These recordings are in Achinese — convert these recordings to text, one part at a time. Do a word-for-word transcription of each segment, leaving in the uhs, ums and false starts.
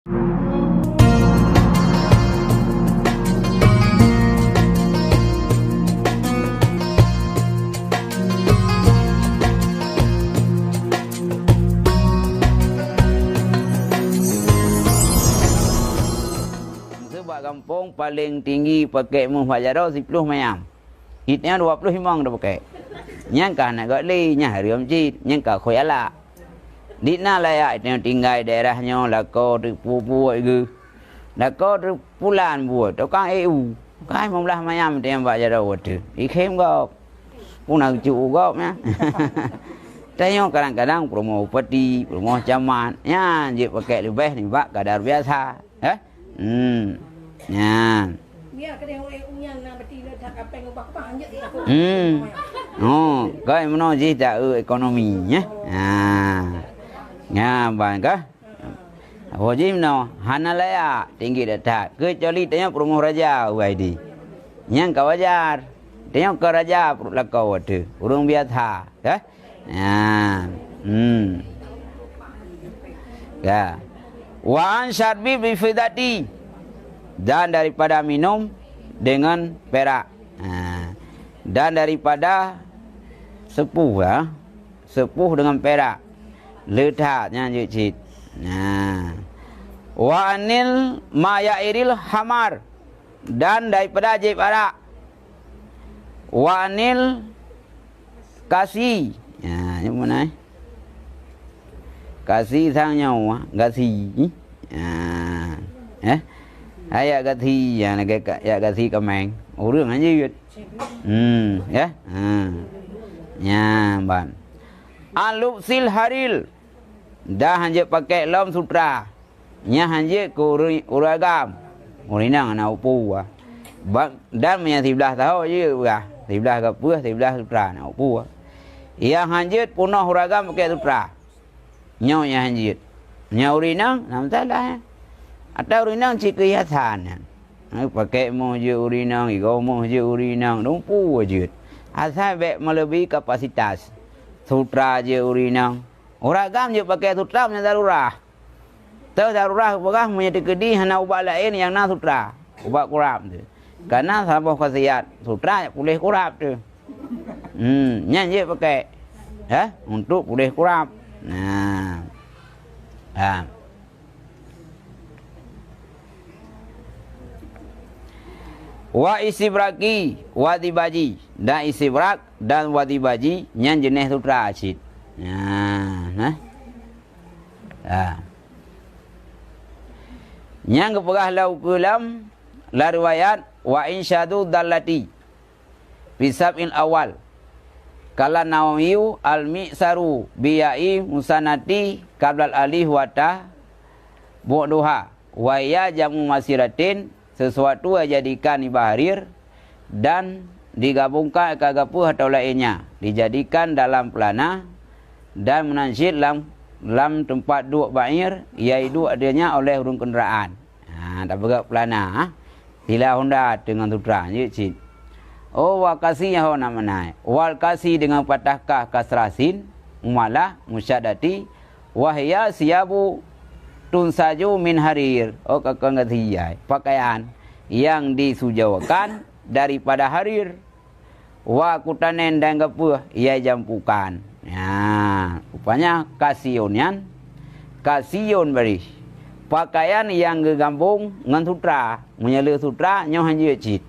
Bak gampông paleng tinggi pakèk méuh bak jaroe siploh mayam. Cit nyan dua ploh limong tapakèk. Nyan ka hana göt lé, nyan hareuem cit, nyan ka khôi alak. Di na layak tanyoe tinggai daerah nyoe, lakoe teupeue-peue geuh. Lakoe teupulan buet, tukang E U. Kai limong blah mayam tanyoe bak jaroe watèe. Ikhém gob. Puna geucuk u gob nyan. Tanyoe kadang-kadang peurumoh bupati, peurumoh camat, nyan jeuet pakèk leubeh nibak kadar biasa. Eh? Hmm. Nyan. Biar keudeh ureueng nyan na beuti le that kapeng ubah kupah hanjeuet aku. Hmm. Oh, kai meunoe jih ta eu ekonomi, eh. Ha. Nyan ban kah? Ho jih meunoe, hana layak tinggi that-that. Keucuali tanyoe peurumoh raja, ugai di. Nyan ka wajar. Tanyoe ka raja peurumoh lakoe watèe. Ureueng biasa, kah? Nyan. Hmm. Ya. Wa an syarbi bi fiddati. Dan daripada minum dengan perak. Ha. Dan daripada seupôh, ya. Seupôh dengan perak. Le that nyan jeuet cit. Nah. Wa anil ma yairil hamar. Dan daripada jieb arak. Wa anil kasi. Ya, nyang mana, eh? Kasi sang nyoe, gasi. Ya. Eh? Ayat gasi, ya, lagèe ka-, ayat gasi kameng. Ureueng hanjeuet. Hmm, ya. Ha. Nyan ban. Alubsil haril. Dah hanjeuet pakèk lom sutra. Nyan hanjeuet keu ureueng, ureueng agam. Ureueng inong hana upu, ah. Ba-, dan meunyo siblah saho jeuet, bah. Siblah gapeuh, siblah sutra hana upu, ah. Nyang hanjeuet peunoh ureueng agam pakèk sutra. Nyoe nyang hanjeuet. Nyoe ureueng inong, na masalah, eh. Atau ureueng inong cit keu hiasan, eh. Eh, pakèk moh jeuet ureueng inong, igoe moh jeuet ureueng inong, dumpu jeuet. Asai bèk meuleubèh kapasitas. Sutra jeuet ureueng inong. Ureueng agam jeuet pakèk sutra meunyo darurah. Teuh darurah peugah meunyo teukeudi hana ubat laén nyang na sutra, ubat kurab teuh. Kana saboh khasiat sutra puléh kurab teuh. Hmm, nyan jeuet pakèk. Hah? Untuk puléh kurab. Nah. Ha. Wa istibraki wa dibaji. Dan istibrak dan wa dibaji nyan jeunèh sutra cit. Nah, nah. Ha. Nyang geupeugah lam ukeue lam, lam riwayat, wa insyadu dallati fi sab'il awal. Qala Nawawiyu al-mi'saru bi ya'i musanati qablal alif wa ta bu'duha. Wa hiya jam'u masiratin, sesuatu yang dijadikan nibak harir, dan digabungkan ka gapeuh atau lainnya, dijadikan dalam pelana, dan meunan cit lam, lam teumpat duek ba'ir, nyang iduek adanya oleh ureueng keundaraan. Ha, tapeugah pelana, ha? Sila honda teungon sutra, jeuet cit. Oh, wa kasi nyan ho na meunan. Wal kasi deungon patah kah kasrah sin, mumalah, musyaddati, wa hiya siyabu tunsaju min harir. Oh, ka kon geusiai. Pakaian yang disujakan daripada harir. Wa kutanin dan gapeuh nyang jampukan. Nah, rupanya kasiun nyan, kasiun barih. Pakaian nyang geugabong ngon sutra. Meunyo le sutra, nyoe hanjeuet cit.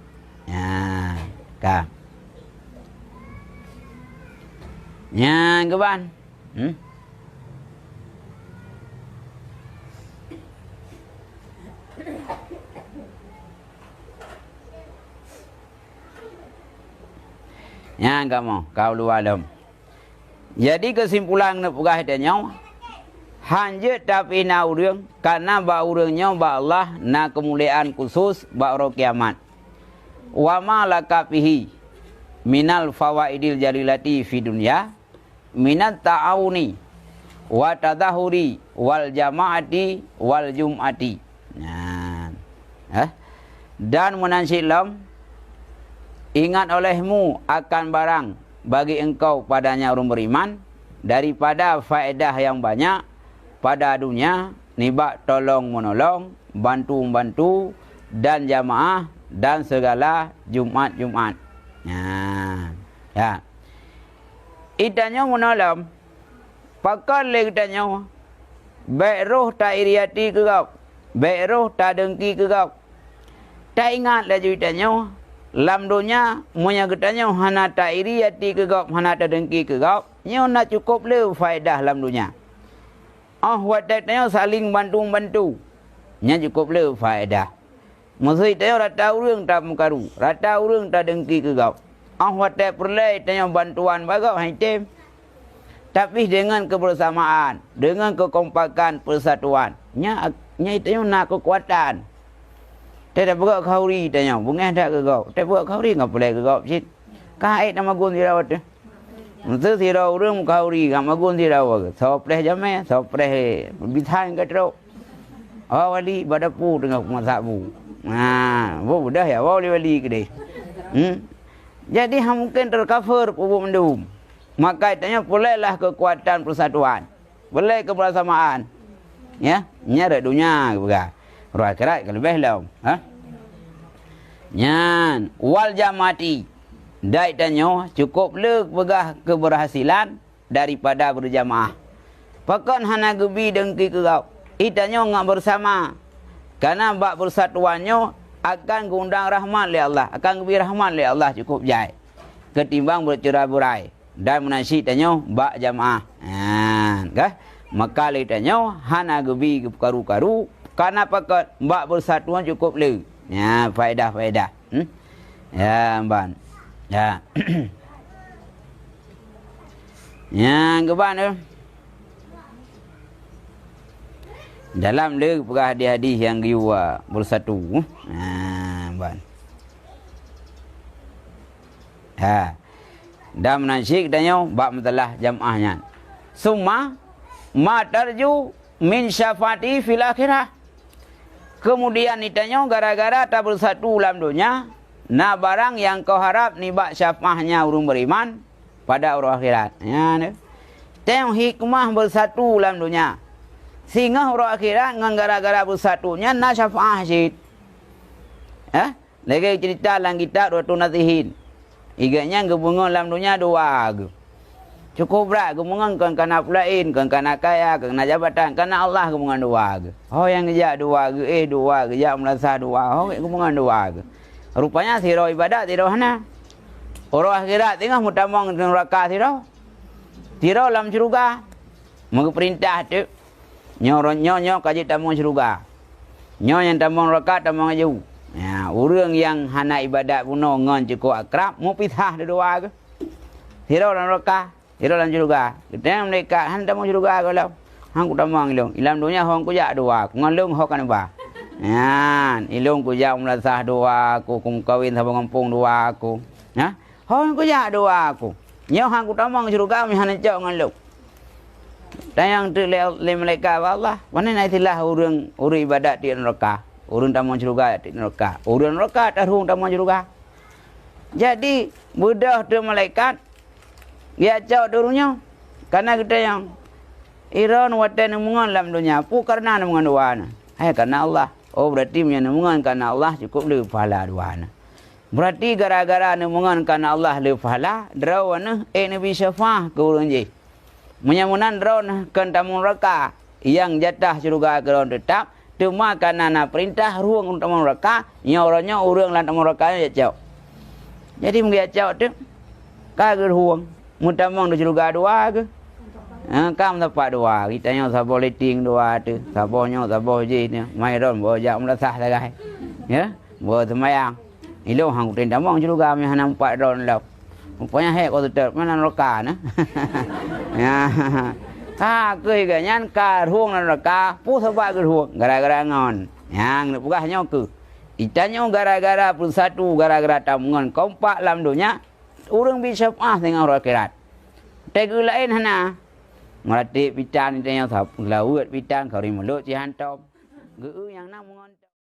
Nah, ka. Nyan keuban. Hmm? Nyan kamoe, qaulu a'lam. Jadi, keusimpulan neupeugah tanyoe, hanjeuet tapeuhina ureueng, kareuna bak ureueng nyoe bak Allah na keumuliaan khusus bak uroe kiamat. Wa ma laka fihi minal fawaidil jalilati fid dunya, minat ta'awuni wa tadahuri wal jama'ati wal jum'ati. Nah, eh? Dan meunan cit lom, ingat olehmu akan barang bagi engkau padanya ureueng beriman daripada faedah yang banyak pada dunia nibak tolong-meunolong, bantu-membantu, dan jamaah, dan segala Jumat-Jumat. Nah, ya. Geutanyoe meunolong, pakon lé geutanyoe? Bék roh ta-iri até keu gob, bék roh tadeungki keu gob. Taingat laju geutanyoe, lam donya, meunyoe geutanyoe hana ta-iri até keu gob, hana tadeungki keu gob, nyoe na cukôp le faedah lam donya. Óh watée tanyoe saléng bantu-bantu, nyan cukôp le faedah. Meusé tanyoe rata ureuëng tameukaru, rata ureuëng tadeungki keu gob. Óh watée peureulée tanyoe bantuan bak gob, han tem. Tapi deungon keubeusamaan, deungon keukompakan peusatuan, nya, nya tanyoe na keukuatan. Teutabeugot khauri tanyoe, beungéh that keu gob. Teutabeugot khauri ngon peureulée keu gob cit. Ka ék tamagun sidroe teuh. Meusé sidroe ureuëng meukauri, ka magun sidroe, soe preh jamé, soe preh bisan ka trok. Awak wali bak dapu teungoh peumasak bu. Nah, bu beudôh ya, awak wali-wali keudeh. Hmm? Jadi, hana mungken teucover peubuet mandum. Maka tanyoe peureulée lah keukuatan peusatuan. Peureulée keubeusamaan. Ya, nyan rot donya geupeugah. Rot akhirat ka leubeh lom, ha? Nyan, wal jamaati. Dai tanyoe cukôp le peugah keubeurhasilan daripada beurjamaah. Pakon hana geubi deungki keu gob? Geutanyoe ngon beusama. Kareuna bak beusatuan nyoe akan geuundang rahmat lé Allah, akan geubi rahmat lé Allah cukôp jai, keutimbang beuceura-beurai dan meunasyid tanyoe bak jamaah. Nyan, ka? Maka lé tanyoe hana geubi geupeukaru-karu, kareuna pakon bak beusatuan cukôp le. Nyan, faedah-faedah. Hmm? Ya, ban. Ya. Nyang keuban tu. Dalam le peugah hadis-hadis nyang geuyue beusatu. Ha, ban. Ha. Dan meunan cit geutanyoe bak masalah jamaah nyan. Summa ma tarju min syafaati fil akhirah. Keumudian geutanyoe gara-gara tabeusatu lam donya, na barang nyang kau harab nibak syafaahnya ureuëng beriman pada uroe akhirat. Nyan. Teuh hikmah beusatu lam donya. Singoh uroe akhirat ngon gara-gara beusatu nyan na syafaah cit. Eh? Lagée ceurita lam kitab Riyadhun Nasihin. Igeuh nyan geubeungon lam donya dua geuh. Cukôp brat geubeungon, kon kana peulaén, kon kana kaya, kon kana jabatan, kana Allah geubeungon dua geuh. Ho nyang geujak dua geuh, éh dua, geujak meulasah dua, ho geubeungon dua geuh. Rupanya sidroe ibadat, sidroe hana. Uroe akhirat singoh meutamong neuraka sidroe. Sidroe lam syeuruga. Meugeupeurintah teuk. Nyoe, nyoe, nyoe ka jeuet tamong syeuruga. Nyoe nyang tamong neuraka tamong aju. Ya, ureuëng nyang hana ibadat bunoe ngon cukôp akrab, meupisah dua geuh. Sidroe lam neuraka, sidroe lam syeuruga. Geutanyong malaikat, "Hana tamong syeuruga gohlom?" "Han kutamong ilôn. Ilam donya ho kujak dua, ngon lôn ho kana ba." Nyan, ilôn kujak meulasah dua, ku, ku meukawen saboh gampông dua, ku. Nah, ho kujak dua, ku. Nyoe han kutamong syeuruga, meuhana cok ngon lôn. Tanyong teuk lé, lé malaikat bak Allah, "Pane na istilah ureuëng, ureuëng ibadat tiek neuraka, ureuëng tamong syeuruga tiek neuraka, ureuëng neuraka tarhueng tamong syeuruga?" Jadi, beudôh teuk malaikat, geujak cok teuk ureuëng nyoe. Kana geutanyong, "Droeneuh watée neumeungon lam donya, peue kareuna neumeungon dua na?" "Hai, kareuna Allah." "Oh, beurati meunyoe neumeungon kareuna Allah, cukôp le pahala dua na." Beurati gara-gara neumeungon kareuna Allah le pahala, droeneuh ék neubi syafaah keu ureuëng jih. Meunyoe meunan droeneuh kon tamong neuraka, nyang jatah syeuruga keu droeneuh teutab, teuma kareuna na peurintah rhueng tamong neuraka, nyoe uroe nyoe ureuëng lam tamong neuraka nyoe jak cok. Jadi meugeucok teuk, ka geurhueng, meutamong di syeuruga dua geuh. Ha, ka meusapat dua, geutanyoe saboh liting dua teuh, saboh nyoe, saboh jih nyoe, mai droeneuh boh jak meulasah sagai. Ya? Boh seumayang. Ilôn han kutem tamong syeuruga meuhana meupat droeneuh lom. Rupanya hék kau seutôt, mana neuraka na? Ya. Ka keuh geuh nyan ka rhueng lam neuraka, peue sabab geurhueng? Gara-gara ngon. Nyang neupeugah nyoe keuh. Geutanyoe gara-gara beusatu, gara-gara tameungon kompak lam donya, ureuëng bi syafaah singoh uroe akhirat. Teungku laén hana. Meuratéb pitan geutanyoe sab-, geulaweuet pitan, kari mulot cit hántom. Geu-eu nyang na meungon